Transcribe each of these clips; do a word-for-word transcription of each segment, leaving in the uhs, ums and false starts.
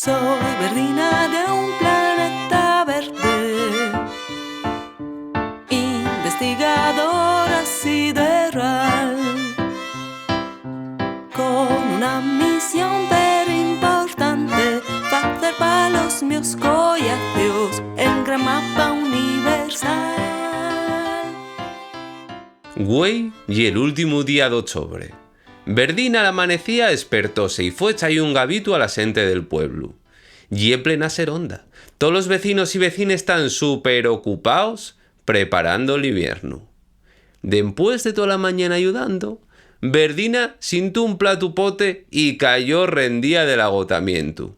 Soi Verdina de un planeta verde, investigadora sideral, con una misión perimportante: facer pa los mios collacios el gran mapa universal. Güei ye l'últimu día d'ochobre. Verdina, al amanecía, espertóse y fue echar-y un gabitu a la xente del pueblu. Ye plena seronda. Tolos vecinos y vecines tán superocupaos preparando l'iviernu. Dempués de tola mañana ayudando, Verdina xintó un platu pote y cayó rendía del agotamientu.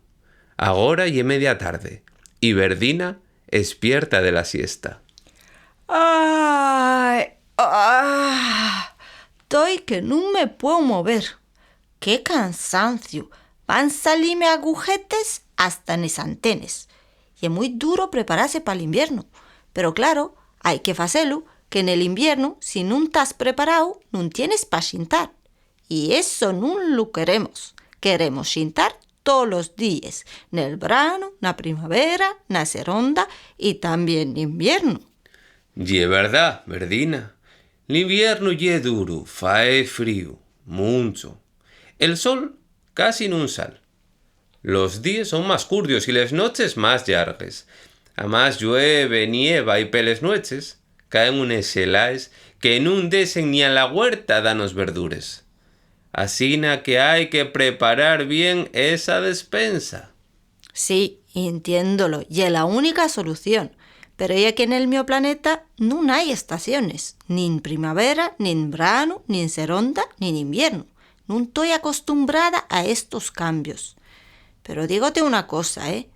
Agora ye media tarde y Verdina espierta de la siesta. Ai, ah, toi que nun me pueu mover. ¡Qué cansanciu! Van salime agujetes hasta nes antenes. Ye mui duro preparase pal inviernu, pero claro, hai que facelu, que nel inviernu, si nun tas preparao, nun tienes pa xintar. Y eso nun lu queremos. Queremos xintar tolos díes, nel branu, na primavera, na seronda y tamién n'inviernu. Ye verdá, Verdina. L'inviernu ye duru, fae fríu, muncho. El sol casi nun sal. Los díes son más curtios y les noches más llargues. Amás llueve, nieva y peles nueches caen unes xelaes que nun dexen ni a la huerta danos verdures. Asina que hai que preparar bien esa despensa. Sí, entiéndolo, ye la única solución. Pero ye que nel mio planeta nun hai estaciones, nin primavera, nin branu, nin seronda, nin inviernu. Nun toi acostumbrada a estos cambios. Pero dígote una cosa, ¿eh?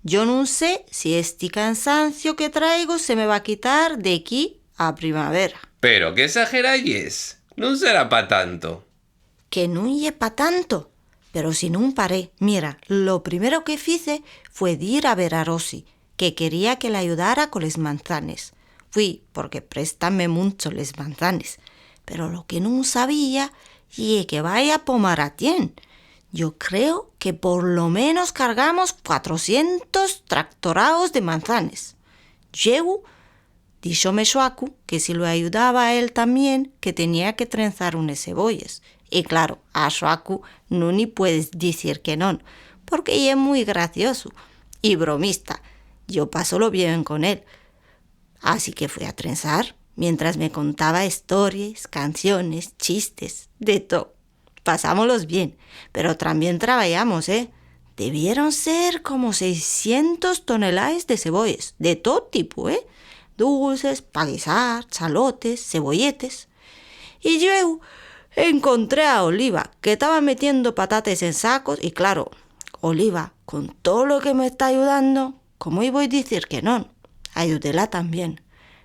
Yo nun sé si esti cansancio que traigo se me va quitar d'equí a primavera. Pero qué esagerá yes, nun será pa tanto. Que nun ye pa tanto, pero si nun paré. Mira, lo primero que fice fue dir a ver a Rosi, que quería que l'ayudara coles manzanes. Fui, porque préstame muncho les manzanes, pero lo que nun sabía ye que vai a pomar a tien. Yo creo que por lo menos cargamos cuatrocientos tractoraos de manzanes. Llueu, díxome Xuacu que si lo ayudaba a él tamién, que tenía que trenzar unes cebolles. Y claro, a Xuacu nun-y puedes dicir que non, porque ye mui graciosu y bromista. Yo pásolo bien con él. Así que fui a trenzar, mientras me contaba hestories, canciones, chistes, de tó. Pasámolos bien, pero tamién trabayamos, ¿eh? Debieron ser como seiscientos tonelaes de cebolles, de tó tipu, ¿eh? Dulces, pa guisar, chalotes, cebolletes. Y llueu encontré a Oliva, que taba metiendo patates en sacos, y claro, Oliva, con tolo que me ta ayudando, ¿cómo-y voi dicir que non? Ayudéla tamién.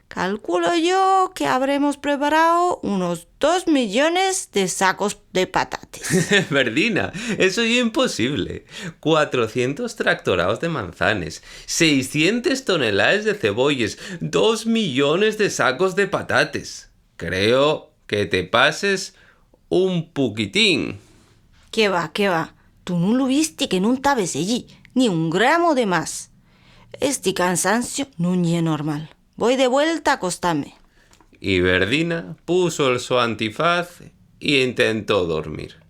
Calculo yo que habremos preparao unos dos millones de sacos de patates. Verdina, eso ye imposible. Cuatrocientos tractoraos de manzanes, seiscientes tonelaes de cebolles, dos millones de sacos de patates. Creo que te pases un puquitín. Qué va, qué va. Tú nun lu visti que nun tabes ellí, ni un gramo de más. Esti cansancio nun ye normal. Voi de vuelta a acostame. Y Verdina puso'l so antifaz y intentó dormir.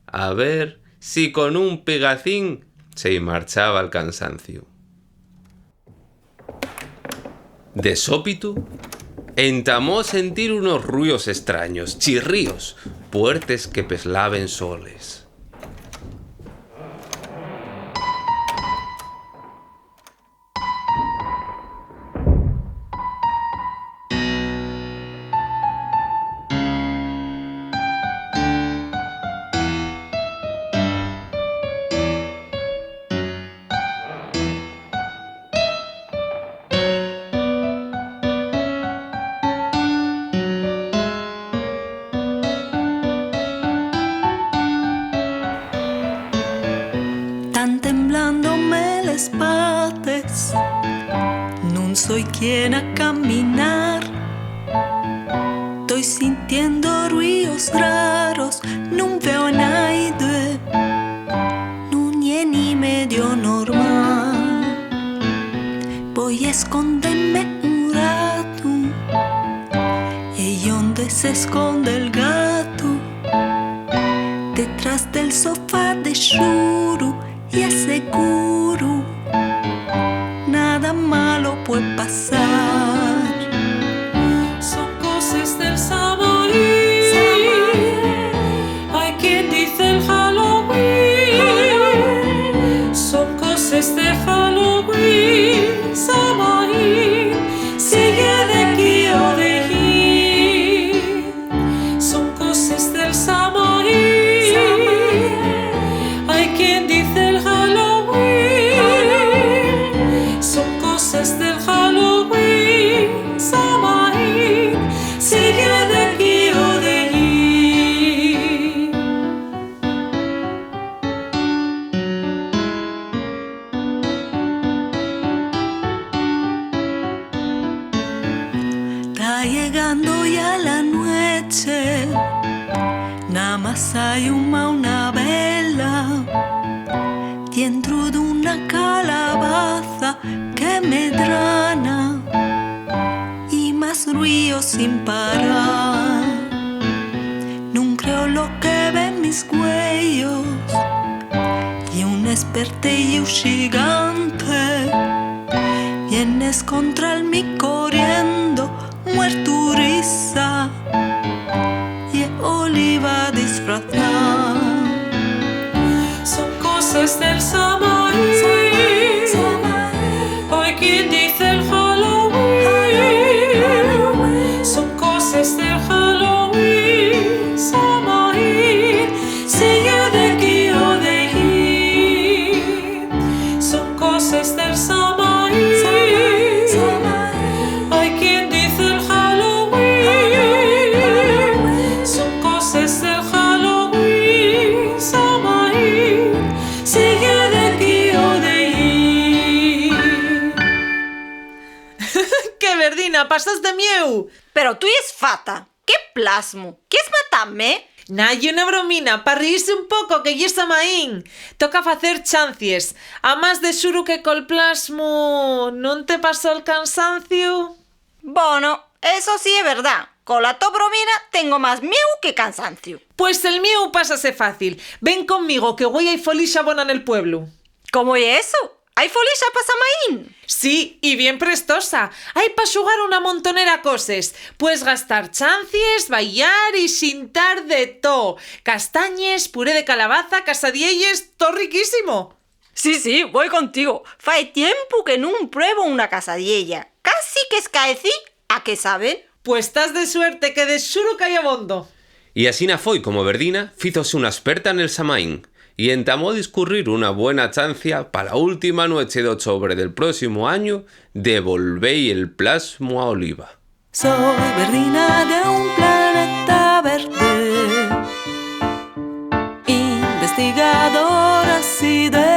A ver si con un pigacín se-y marchaba'l cansanciu. De sópitu, entamó a sentir unos ruíos estraños, chirríos, puertes que peslaben soles. Tán temblándome les pates, nun soi quien a caminar. Toi sintiendo ruíos raros, nun veo a naide, nun ye ni medio normal. Voi escondeme un ratu, ye onde s'esconde'l gatu, detrás del sofá de xuru, ye seguru, nada malo pue pasar. Son coses del Samaín. Hai quien dice'l Halloween. Son coses de Halloween, Samaín, si ye d'equí o d'ellí. Son coses del Samaín. Hai quien dice'l Halloween. Son coses del Halloween, Samaín, si ye d'equí o d'ellí. Ta llegando ya la nueche, namás hai huma una vela, dientro d'una calabaza que medrana, y más ruío sin parar. Nun creo lo que ven mis güeyos, ye un esperteyíu xigante, vien escontra'l mi corriendo, muertu risa, ye Oliva disfrazá. Son coses del Samaín. Hai quien dice'l Halloween. Son coses del Halloween, Samaín, si ye d'equí o d'ellí. Son coses del Samaín. Hai quien dice'l Halloween. Son coses del Halloween, Samaín, si ye d'equí o d'ellí. ¡Qué, Verdina, pasaste mieu! Pero tu yes fata. ¿Qué plasmu? ¿Quies matame? Na, ye una bromina, pa riise un poco, que ye Samaín. Toca facer chancies. Amás, de xuru que col plasmu nun te pasó'l cansanciu. Bono, eso sí ye verdá, cola to bromina tengo más mieu que cansanciu. Pues el mieu pásase fácil. Ven conmigo, que güei hai folixa bona nel pueblu. ¿Cómo ye eso? ¿Hai folixa pa Samaín? Sí, y bien prestosa. Hai pa xugar una montonera coses. Pues gastar chancies, bailar y xintar de too. Castañes, puré de calabaza, casadielles, too riquísimo. Sí, sí, voi contigo. Fai tiempu que nun pruebo una casadiella. Casi qu'escaecí, ¿a qué saben? Pues tas de suerte, que de xuru qu'hai abondo. Y asina foi como Verdina fízose una esperta nel Samaín y entamó a discurrir una buena chancia pa la última nueche d'ochobre del próximo añu de volvé-y el plasmu a Oliva. Soi Verdina d'un planeta verde, investigadora así de